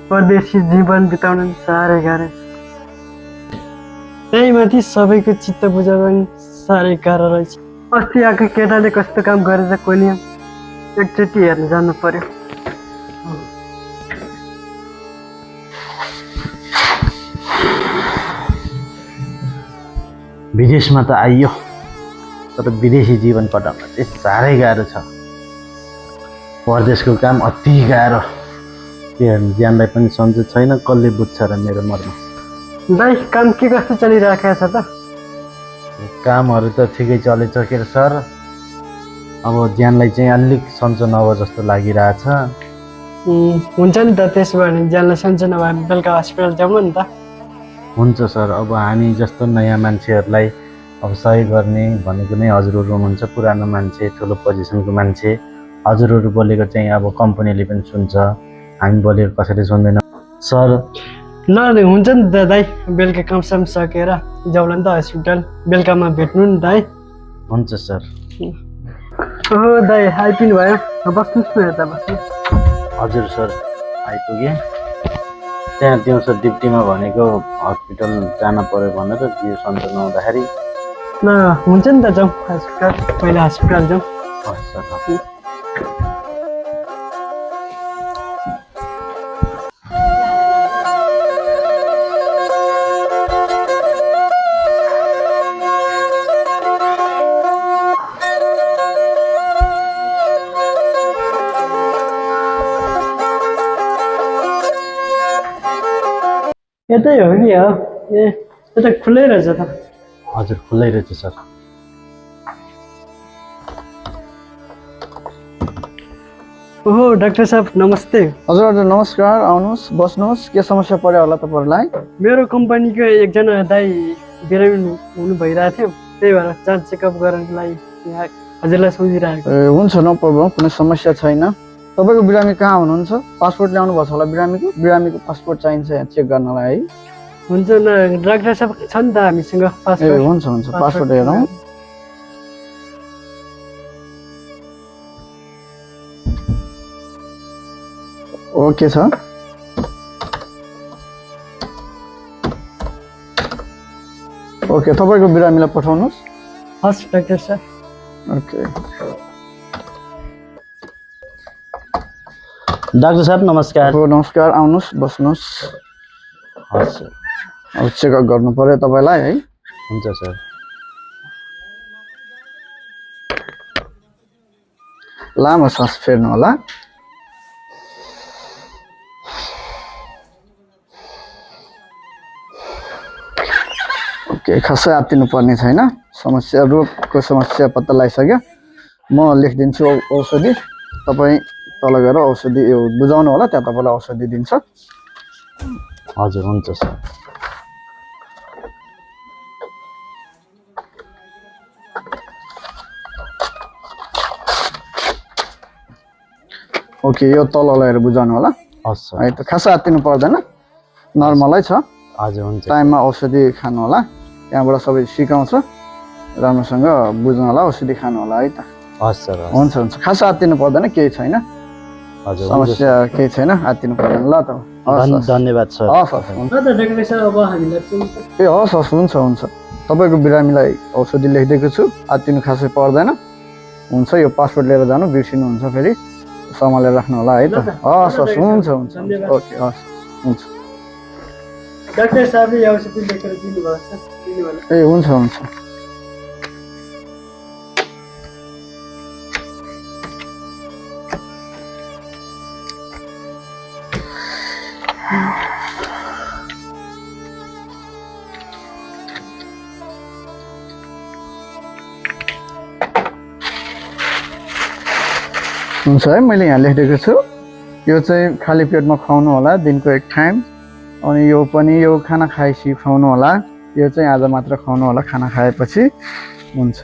परदेशी जीवन बिताउन साह्रै गाह्रो त्यही माथि सबैको चित्त बुझाउन साह्रै गाह्रो रहेछ। अस्ति आएको केटाले कस्तो काम गरेछ कोनी एकचोटि हेर्न जानु पर्यो। विदेशमा त आइयो तर विदेशी जीवन कटाउन चाहिँ साह्रै गाह्रो छ। परदेशको काम अति गाह्रो। ज्यानलाई पनि सन्चो छैन, कसले बुझ्छ र मेरो मर्म। दाइ काम के कस्तो चलिरहेको छ त? कामहरू त ठिकै चलेछ के सर। अब ज्यानलाई चाहिँ अलिक सन्चो नभए जस्तो लागिरहेछ। हुन्छ नि त, त्यसो भने ज्यानलाई सन्चो नभए बेलुका हस्पिटल जाउँ नि त। हुन्छ सर। अब हामी जस्तो नयाँ मान्छेहरूलाई अब सहयोग गर्ने भनेको नै हजुरहरू हुनुहुन्छ। पुरानो मान्छे, ठुलो पोजिसनको मान्छे, हजुरहरू बोलेको चाहिँ अब कम्पनीले पनि सुन्छ, हामी बोलेको कसैले सुन्दैन सर। ल हुन्छ नि त दाइ, बेलुका कामसाम सकेर जाउँला नि त हस्पिटल, बेलुकामा भेट्नु नि त है। हुन्छ सर। ओहो दाइ आइपुग्नु भयो, बस्नुहोस् न यता बस्नु। हजुर सर आइपुगेँ। त्यहाँ दिउँसो ड्युटीमा भनेको हस्पिटल जान पर्यो भनेर जिउ सन्चो नहुँदाखेरि। ल हुन्छ नि त, जाउँ हस्पिटल, पहिला हस्पिटल जाउँ। हस् सर। यतै हो कि हो? ए यता खुल्लै रहेछ त। हजुर खुल्लै रहेछ सर। ओहो डाक्टर साहब नमस्ते। हजुर हजुर नमस्कार, आउनुहोस् बस्नुहोस्। के समस्या पर्यो होला तपाईँहरूलाई? मेरो कम्पनीको एकजना दाइ बिरामी हुनु भइरहेको थियो, त्यही भएर जाँच चेकअप गर्नको लागि यहाँ हजुरलाई सम्झिरहेको। ए हुन्छ, नो प्रब्लम, कुनै समस्या छैन। तपाईँको बिरामी कहाँ हुनुहुन्छ? पासपोर्ट ल्याउनु भएको छ होला बिरामीको? बिरामीको पासपोर्ट चाहिन्छ यहाँ चेक गर्नलाई है। हुन्छ न डाक्टर साहब, छ नि त हामीसँग ए पासपोर्ट। हुन्छ हुन्छ, पासपोर्ट हेरौँ। ओके छ। ओके, तपाईँको बिरामीलाई पठाउनुहोस्। हस् डाक्टर साहब। ओके डाक्टर साहब नमस्कार। नमस्कार, आउनुहोस् बस्नुहोस्। हस् सर। अब चेकअप गर्नु पर्यो तपाईँलाई है। हुन्छ सर। लामो सास फेर्नु होला। ओके, खासै आत्तिनु पर्ने छैन। समस्या, रोगको समस्या पत्ता लगाइसक्यो। म लेखिदिन्छु औषधि, तपाईँ तल गएर औषधि यो बुझाउनु होला, त्यहाँ तपाईँलाई औषधि दिन्छ। हजुर हुन्छ सर। ओके, यो तल लगाएर बुझाउनु होला हस् सर। है त। खासै आत्तिनु पर्दैन, नर्मलै छ। हजुर हुन्छ। टाइममा औषधि खानु होला, त्यहाँबाट सबै सिकाउँछ, राम्रोसँग बुझ्नु होला, औषधि खानु होला है त। हस् सर। हुन्छ हुन्छ, खासै आत्तिनु पर्दैन, केही छैन, हजुर समस्या केही छैन, आत्तिनु पर्दैन। ल त धन्यवाद सर। हस् हस् हुन्छ। ल त डाक्टर साहब, अब हामीलाई चाहिँ ए हस् हस्, हुन्छ हुन्छ। तपाईँको बिरामीलाई औषधि लेखिदिएको छु, आत्तिनु खासै पर्दैन। हुन्छ, यो पासपोर्ट लिएर जानु, बिर्सिनुहुन्छ फेरि, सम्हालेर राख्नु होला है त। हस् हस्, हुन्छ हुन्छ। ओके हस् हुन्छ। डाक्टर साहबले यो औषधि लेखेर दिनुभएको छ। ए हुन्छ हुन्छ। हुन्छ है, मैले यहाँ लेखिदिएको छु। यो चाहिँ खाली पेटमा खुवाउनु होला, दिनको 1 टाइम। अनि यो पनि यो खाना खाएपछि खुवाउनु होला। यो चाहिँ आज मात्र खुवाउनु होला, खाना खाएपछि हुन्छ।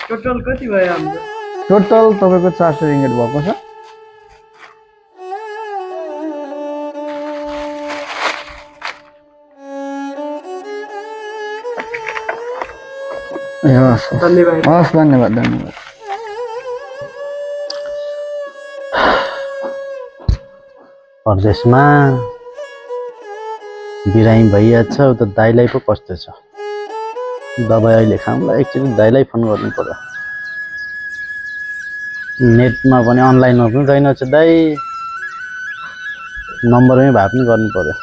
टोटल कति भयो हाम्रो? टोटल तपाईँको 400 रिङ्गेट भएको छ। ए हस् धन्यवाद। हस्, धन्यवाद धन्यवाद। परदेशमा बिरामी भइहाल्छ उता दाइलाई पो कस्तो छ दबाई अहिले खाउँला एकचोटि दाइलाई फोन गर्नु पर्यो नेटमा पनि अनलाइनमा पनि छैन छ दाइ नम्बरमै भए पनि गर्नु पर्यो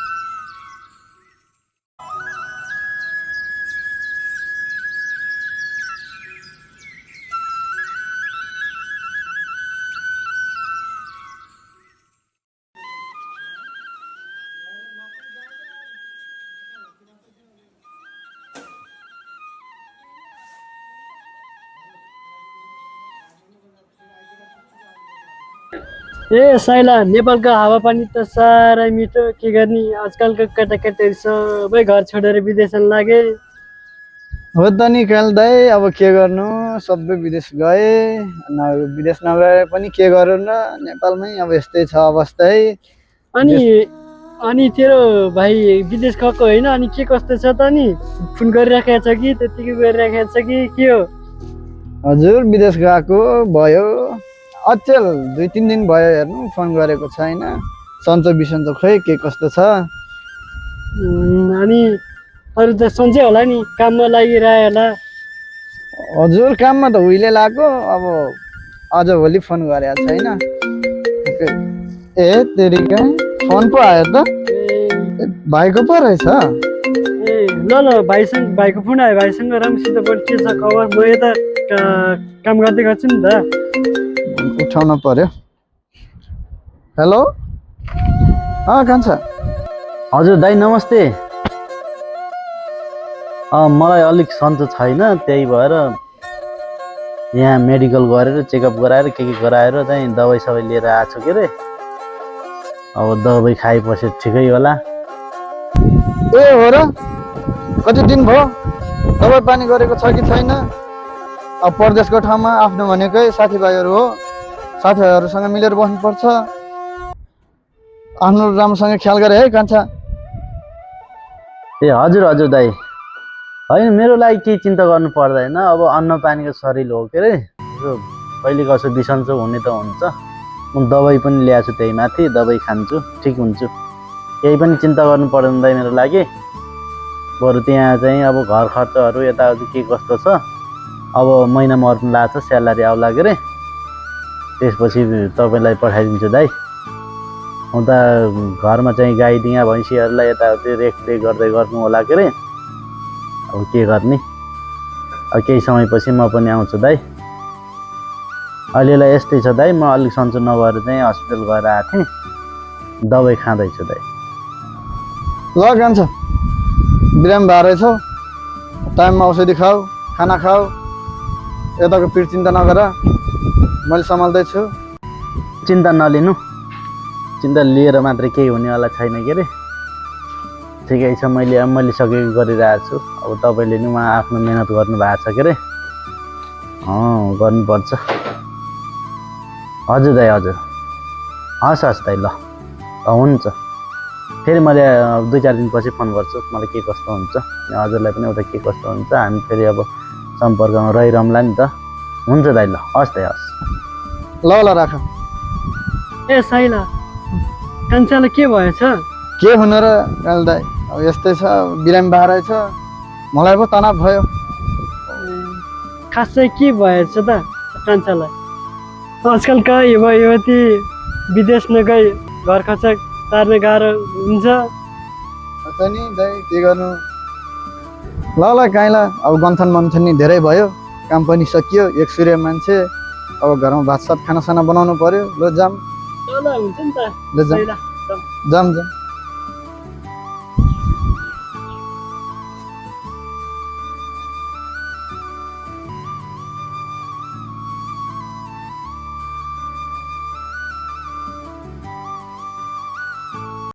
ए साइला नेपालको हावापानी त साह्रै मिठो के गर्ने आजकलको केटाकेटीहरू सबै घर छोडेर विदेशमा लागे हो त नि काल दाइ अब के गर्नु सबै विदेश गए विदेश नगए पनि के गरौँ र नेपालमै अब यस्तै छ अवस्था है अनि तेरो भाइ विदेश गएको होइन अनि के कस्तो छ त नि फोन गरिराखेको छ कि त्यतिकै गरिराखेको छ कि के हो हजुर विदेश गएको भयो अचेल 2-3 दिन भयो हेर्नु फोन गरेको छैन सन्चो बिसन्चो खै के कस्तो छ अनि अरू त सन्चै होला नि काममा लागिरह्यो होला हजुर काममा त उहिले लाग्यो अब आज भोलि फोन गरेको छैन ए तेरिका फोन पो आयो त भाइको पो रहेछ ए ल भाइको फोन आयो भाइसँग राम्रोसित बोल के छ खबर म यता काम गर्दै गर्छु नि त उठाउन पर्यो हेलो कान्छा हजुर दाइ नमस्ते मलाई अलिक सन्चो छैन त्यही भएर यहाँ मेडिकल गरेर चेकअप गराएर के गराएर चाहिँ दबाई सबै लिएर आएको छु के अरे अब दबाई खाएपछि ठिकै होला ए हो र कति दिन भयो दबाई पानी गरेको छ कि छैन अब परदेशको ठाउँमा आफ्नो भनेकै साथीभाइहरू हो साथीभाइहरूसँग मिलेर बस्नुपर्छ आफ्नो राम्रोसँग ख्याल गरे है कान्छा ए हजुर हजुर दाइ होइन मेरो लागि केही चिन्ता गर्नु पर्दैन अब अन्न पानीको शरीर हो के अरे यो कहिले कसो बिसन्चो हुने त हुन्छ म दबाई पनि ल्याएको छु त्यही माथि दबाई खान्छु ठिक हुन्छु केही पनि चिन्ता गर्नु पर्दैन दाइ मेरो लागि बरु त्यहाँ चाहिँ अब घर खर्चहरू यताउति के कस्तो छ अब महिना मर्नु लाग्छ स्यालेरी आउला के अरे त्यसपछि तपाईँलाई पठाइदिन्छु दाइ उता घरमा चाहिँ गाई दिया भैँसीहरूलाई यताउति रेखदेख गर्दै गर्नु होला के अरे अब के गर्ने अब केही समयपछि म पनि आउँछु दाइ अहिलेलाई यस्तै छ दाइ म अलिक सन्चो नभएर चाहिँ हस्पिटल गएर आएको थिएँ दबाई खाँदैछु दाइ ल कान्छ बिरामी भएर रहेछौ टाइममा औषधि खाऊ खाना खाऊ यताको पिर चिन्ता नगर मैले सम्हाल्दैछु चिन्ता नलिनु चिन्ता लिएर मात्रै केही हुनेवाला छैन के अरे ठिकै छ मैले सकेको गरिरहेको छु अब तपाईँले नि उहाँ आफ्नो मेहनत गर्नुभएको छ के अरे गर्नुपर्छ हजुर दाइ हजुर हस् हस् दाइ ल हुन्छ फेरि मैले 2-4 दिनपछि फोन गर्छु मलाई के कस्तो हुन्छ अनि हजुरलाई पनि उता के कस्तो हुन्छ हामी फेरि अब सम्पर्कमा रहिरहँला नि त हुन्छ दाइ ल हस् दाइ हस् ल राख ए साइला कान्छालाई के भएछ के हुन र काल दाइ अब यस्तै छ बिरामी भएर रहेछ मलाई पो तनाव भयो खासै के भएछ त कान्छालाई आजकलका युवा युवती विदेश नगई घर खर्च तार्ने गाह्रो हुन्छ नि दाइ के गर्नु ल काइला अब गन्थन मन्थन नि धेरै भयो काम पनि सकियो एक सूर्य मान्छे अब घरमा भात सात खानासाना बनाउनु पर्यो ल जाम ल हुन्छ नि त ल जाम जाम